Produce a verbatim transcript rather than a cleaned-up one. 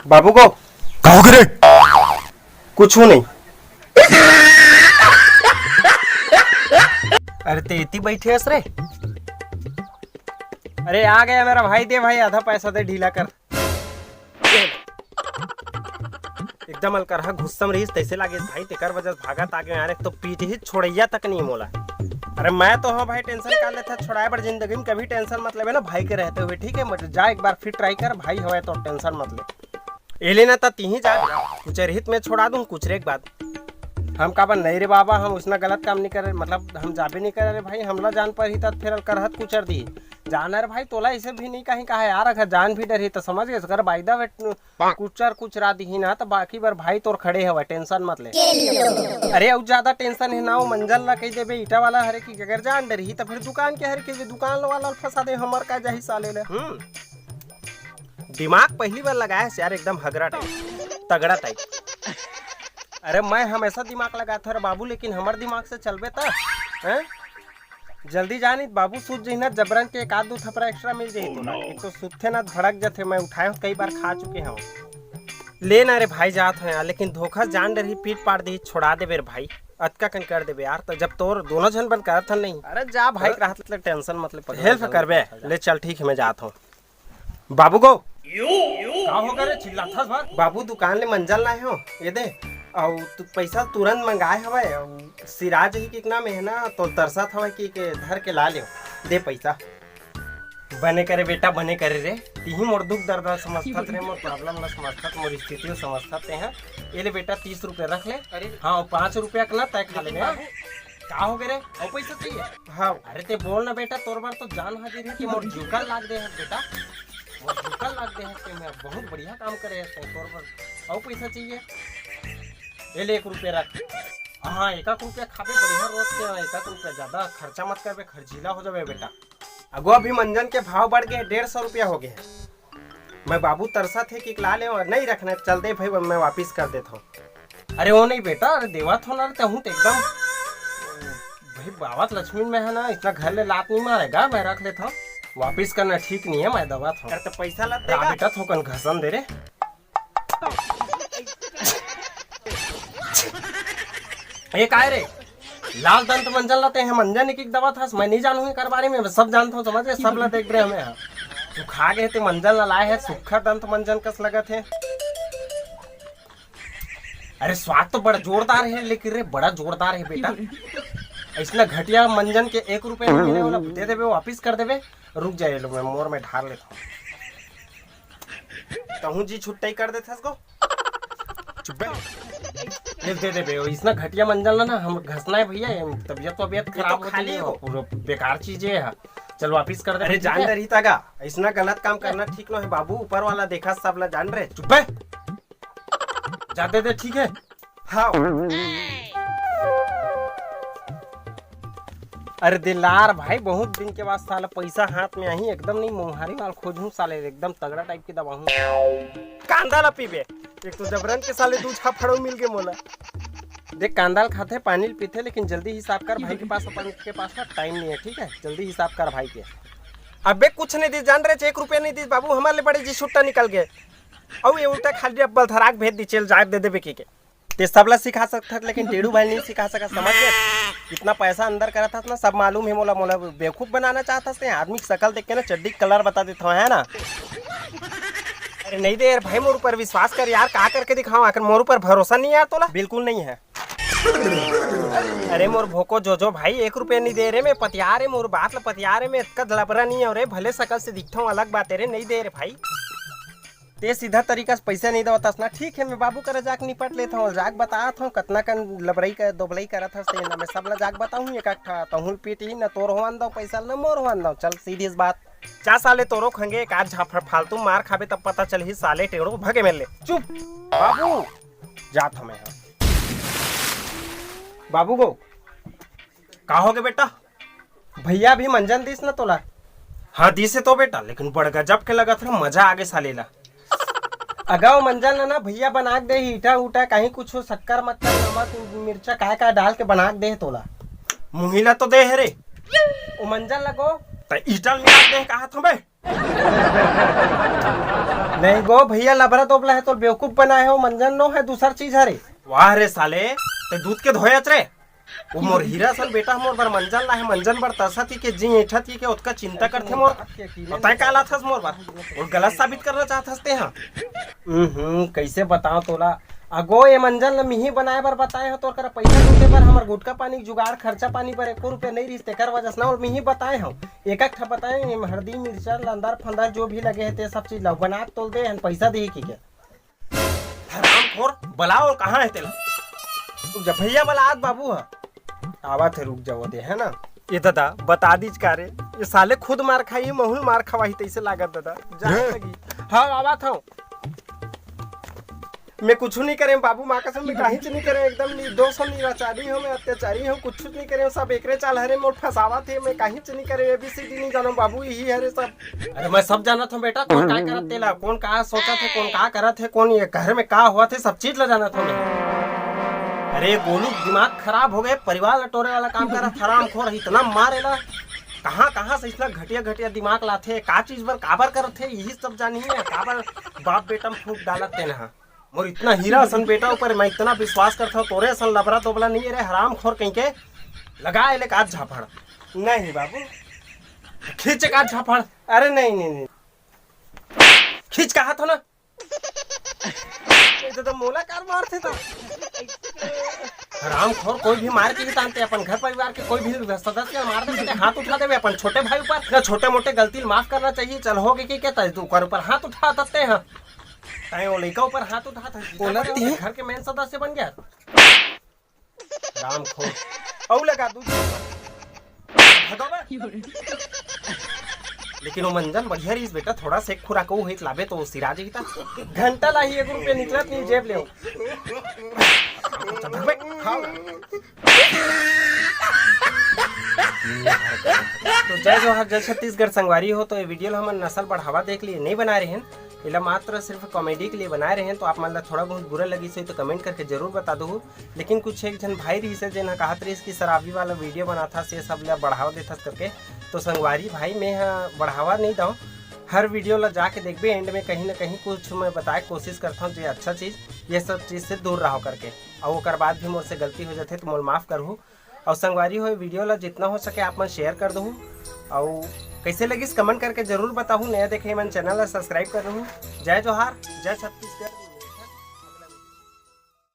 बाबू गो। का होगे रे? कुछू नहीं। अरे ते एती बइठे हस रे। अरे आ गया मेरा भाई, दे भाई, आधा पैसा दे, ढीला कर। एकदम अलकरहा गुस्सा म रहिस, तइसे लागे भाई, तेकर वजह से भागत आगे यार। एक तो पीटही छोड़इया तक नहीं मोला। अरे मैं तो हंव भाई, tension का लेथस छोड़ाय बर, जिंदगी म कभी tension मत लेबे ना भाई के रहते हुए, ठीक है? मत जा, एक बार फिर try कर भाई, हवय तो tension मत ले। एले ना त तिही जा, कुचरही त मैं छोड़ा दूं कुचरे के बाद। हम काबर नहीं रे बाबा, हम उसना गलत काम नहीं करे, मतलब हम जाबे नहीं करे रे भाई, हमला जान परही त फेर अलकरहा त कुचर दी। जान रे भाई, तोला ऐसे भी नहीं कहीं कहा यार, अगर जान भी डरही त समझ गे, अगर by the way कुचर कुचरा दिही ना, त बाकी बर भाई तोर खड़े हवय, tension मत ले। अरे, अउ ज्यादा tension हे ना, वो मंजन ला कहि देबे, ईटा वाला हरे कि अगर जान डरही, त फिर दुकान के हरे कि दुकान वाला ल फंसा दे, हमर का जाही साले ले। हम्म। दिमाग पहली बार लगाय हस यार, एकदम हगरा type, तगड़ा type। अरे, मैं हमेशा दिमाग लगाथंव रे बाबू, लेकिन हमर दिमाग से चलबे त, हैं? जल्दी जा नहीं त बाबू सूत जही ना, जबरन के एक आध दू थपरा extra मिल जही तोला। एक तो सुतथे ना त भड़क जथे, मैं उठाय हंव, कई बार खा चुके हंव। ले ना रे भाई, जात हंव यार, लेकिन धोखा से जान डरही, पीट पाट दिही, छोड़ा देबे रे भाई, अतका कन कर देबे यार। त जब तोर दोनों झन बर करत हन नहीं, अरे जा भाई, अरे रहत ले tension मत ले, पगला help जल्दी करबे। ले चल ठीक हे, मैं जात हंव। बाबू गो। का होगे रे, चिल्लाथस बर? बाबू दुकान ले मंजन लाय हंव, ये दे। अउ तू पैसा तुरंत मंगाय हवय, अउ सिराज ही के नाम हे ना, त तरसत हवय कि के धर के ला ले, दे पैसा। बने करे बेटा, बने करे रे, तिही मोर दुख दर्द ल समझथस रे, मोर problem ल समझथस, मोर स्थिति ल समझथस तें ह। ये ले बेटा, तीस रुपया रख ले। अरे। हाँ, पाँच रुपया के ना तय खा लेबे। का होगे रे? अउ पैसा चाहिए? हाँ। अरे ते बोल ना बेटा, तोर बर तो जान हाजिर हे, ते मोर जीव का लाग दे हस बेटा, मोर जीव का लाग दे हस, ते मैं बहुत बढ़िया काम करे हस तोर बर। अउ पैसा चाहिए? ये ले एक रुपया रख। हाँ, एक एक रुपया खाबे बढ़िया रोज के, एक एक रुपया ज्यादा खर्चा मत करबे, खर्चीला हो जाबे बेटा। अगो अभी मंजन के भाव बढ़ गे, डेढ़ सौ रुपया हो गे हे। मैं बाबू तरसत हे कि ला ले, नहीं रखना, चल दे भाई, मैं वापिस कर देत हंव। अरे वो नहीं बेटा, अरे देवत हंव ना रे, तहूं त एकदम भाई बावत लक्ष्मी में हे ना, इतना घर ले लात नहीं मारेगा, मैं रख लेत हंव। वापिस करना ठीक नहीं हे, मैं देवत हंव। अरे त पैसा ला देगा बेटा, थोकन घसन दे रे। ए काय रे, लाल दंत मंजन ला ते हे मंजन एक एक देवत हस, मैं नहीं जानहूं एकर बारे में, सब जानत हंव, समझ गे, सब ला देख रहे हमें। हाँ, तू खा गे ते मंजन ला लाय हस, सुक्खा दंत मंजन कस लगत हे। अरे स्वाद तो बड़ा जोरदार हे, लेकिन रे बड़ा जोरदार हे बेटा। अइसना घटिया मंजन के एक रुपया नहीं मिले वाला दे देबे, वापिस कर देबे। रुक जा, ये लो मैं मोर में ढार लेत हंव। तहूं जी छुट्टई कर देथस गो। चुप बे। ये दे देबे, अइसना घटिया मंजन ला ना हम घसना हे भैया, ये तबीयत वबीयत खराब होथे, पूरा बेकार चीज हे। चल वापिस कर दे। अरे जान डरही त गा, अइसना गलत काम करना ठीक नोहे बाबू, ऊपर वाला देखत हे सब ला जान रे। चुप बे। जा दे दे, ठीक हे। हाँ। अरे दिलार भाई, बहुत दिन के बाद साला पैसा हाथ में आही, एकदम नहीं मोहारी माल खोजहूं साले, एकदम तगड़ा type के दबाहूं। कांदा ला पीबे, एक तो जबरन के साले दू झपड़ो मिल गे मोला। देख कांदा ला खाथे, पानी ला पीथे, लेकिन जल्दी हिसाब कर भाई के पास, अपन के पास ना time नहीं हे, ठीक हे? जल्दी हिसाब कर भाई के। अबे कुछ नहीं दिस जान रे, एक रुपया नहीं दिस बाबू, हमर ले बड़े जी छुट्टा निकल गे। अउ ये उल्टा खाली अब बलथराक भेज दी, चल जाए दे देबे के के। ते सबला सिखा सकथस, लेकिन टेढ़ू भाई नहीं सिखा सकस, समझ गे? इतना पैसा अंदर करत हस ना, सब मालूम हे मोला, मोला बेवकूफ बनाना चाहत हस ते। आदमी के शकल देख के ना चड्डी के colour बता देत हवं, हे ना? अरे नहीं दे यार भाई, मोर ऊपर विश्वास कर यार, का करके दिखावं, आखिर मोर ऊपर भरोसा नहीं हे यार तोला? बिल्कुल नहीं हे। अरे मोर भोको जोजो भाई, एक रुपया नहीं दे रे, मैं पतिया रे, मोर बात ला पतिया रे, मैं इतका लबरा नहीं हंव रे, भले शकल से दिखथंव, अलग बात हे रे, नहीं दे रे भाई। ते सीधा तरीका से पैसा नहीं देवत हस ना, ठीक हे, मैं बाबू करा जाके निपट लेत हंव, जाके बतात हंव कतना कन लबरई कर, दोबलई करत हस ते ना, मैं सब ला जाके बताहूं एक एक ठा, तहूं ल पीटही ना, तोर होवन दंव पैसा ल ना मोर होवन दंव, चल सीधी सी बात। जा साले तोरो खंगे एक आध झापड़ फालतू मार खाबे तब पता चलही साले टेढ़ो, भगे मेर ले। चुप बाबू, जात हंव मैं। हाँ बाबू गो। का होगे बेटा? भैया अभी मंजन दिस ना तोला? हाँ दिस हे तो बेटा, लेकिन बड़ गजब के लगत हे, मजा आगे साले ला। अगा वो मंजन ला ना भैया बना के दे, ईटा उटा कहीं कुछ शक्कर मक्कर नमक मिर्चा काय काय डाल के बना के दे तोला। मुही ला तो दे हे रे। वो मंजन ला गो। त ईटा ल मिला के दे कहा था बे। नहीं गो भैया, लबरा दोबला हे, तो बेवकूफ बनाए हो, मंजन नो हे, दूसर चीज हरे। वाह रे साले, ते दूध के धोए अच रे। वो मोर हीरा सन बेटा मोर बर मंजन ला हे, मंजन बर तरसत ही के जी ऐठत ही के ओतका चिंता करथे मोर। और तैं का लाथस मोर बर? वो गलत साबित करना चाहत हस ते हा। हम्म, कैसे बताओ तोला? अगो, ये मंजन ल मिही बनाए बर बताए हो, तोर करा पैसा जुटे बर, हमर गुटखा पानी के जुगाड़, खर्चा पानी बर एको रुपया नहीं रहिस, तेकर वजह से ना, और मिही बताए हो। एक एक ठा बताए, एम हरदी, मिर्चा, लंदर फंदर जो भी लगे हे, ते सब चीज ला बना तोल दे, हम पैसा दे के। हरामखोर, बलाओ, कहाँ हे तेला? रुक जा भैया, बलात बाबू ह। आवत हे, रुक जाओ दे, है ना? ये दादा, बता दीज का रे? ये साले खुद मार खाई, महूल मार खवाही, तैसे लागत दादा। जा लगी। हाँ, आवत हूँ। मैं कुछ नहीं करे बाबू, माँ कसम, मैं काहीच नहीं करे, एकदम निर्दोष हूँ, निराचारी हूँ, मैं अत्याचारी हूँ, कुछ नहीं करे, सब एकरे चाल हरे, मोर फंसावत हे, मैं काहीच नहीं करे, एबीसीडी नहीं जानो बाबू, यही हरे सब। अरे मैं सब जानत हूँ बेटा, कौन का करत तेला, कौन का सोचत हे, कौन का करत हे, कौन ये घर में का होवत हे, सब चीज ला जानत हूँ मैं। अरे गोलू, दिमाग खराब हो गए, परिवार ला टोरे वाला काम करत, हरामखोर, इतना मार एला। कहाँ कहाँ से इतना घटिया घटिया दिमाग लाथे, का चीज बर काबर करत हे, यही सब जानी है, काबर बाप बेटा में फूट डालत तेन हा। मोर इतना हीरा असन बेटा ऊपर मैं इतना विश्वास करत हूँ, तोरे असन लबरा दोबला नहीं है रे हरामखोर कहीं के। लगा एले का झापड़। नहीं बाबू। खींच का झापड़। अरे नहीं, नहीं, नहीं। खींच कहा था ना। ये तो, तो मोला कार मारथे तो। हरामखोर, कोई भी मार के ही तानते, अपन घर परिवार के कोई भी सदस्य मार दे, तो हाथ उठा देवे अपन छोटे भाई ऊपर। ना, छोटे मोटे गलती ल माफ करना चाहिए। चल हो गए कि क्या तय तू ऊपर ऊपर हाथ उठा सकते हैं। तय वो लइका ऊपर हाथ उठा था, ओला ती- घर के मेन सदस्य बन गया। हरामखोर। अउ लगा दू। भगो बे। लेकिन वो मंजन बढ़िया रहीस बेटा, थोड़ा से खुराक वो हित लाबे तो सिरा जी था। घंटा ला ही एक रुपया निकलत नहीं जेब ले। तो जय जोहार, जय छत्तीसगढ़ संगवारी हो। तो ये वीडियो ला हमन नसल बढ़ावा देख लिए नहीं बना रहे हैं, एला मात्र सिर्फ कॉमेडी के लिए बनाए रहे हैं। तो आप मन ला थोड़ा बहुत बुरा लगी सही तो कमेंट करके जरूर बता दो। लेकिन कुछ एक झन भाई रहिस हे, जेन ह कहत रहिस कि शराबी वाला वीडियो बनाथस, ये सब ला बढ़ावा देथस करके। तो संगवारी भाई, मैं ह बढ़ावा नहीं दऊं, हर वीडियो ला जाके देखबे, एंड में कहीं ना कहीं कुछ मैं बताए कोशिश करता हूँ, जो अच्छा चीज, ये सब चीज से दूर रहो करके। और ओकर बाद भी मोर से गलती हो जाथे तो मोल माफ करहू। और संगवारी हो, वीडियो ला जितना हो सके आप मन शेयर कर दहू। और कैसे लगिस कमेंट करके जरूर बताहू। नया देखे मन चैनल ला सब्सक्राइब कर दहू। जय जोहार, जय छत्तीसगढ़।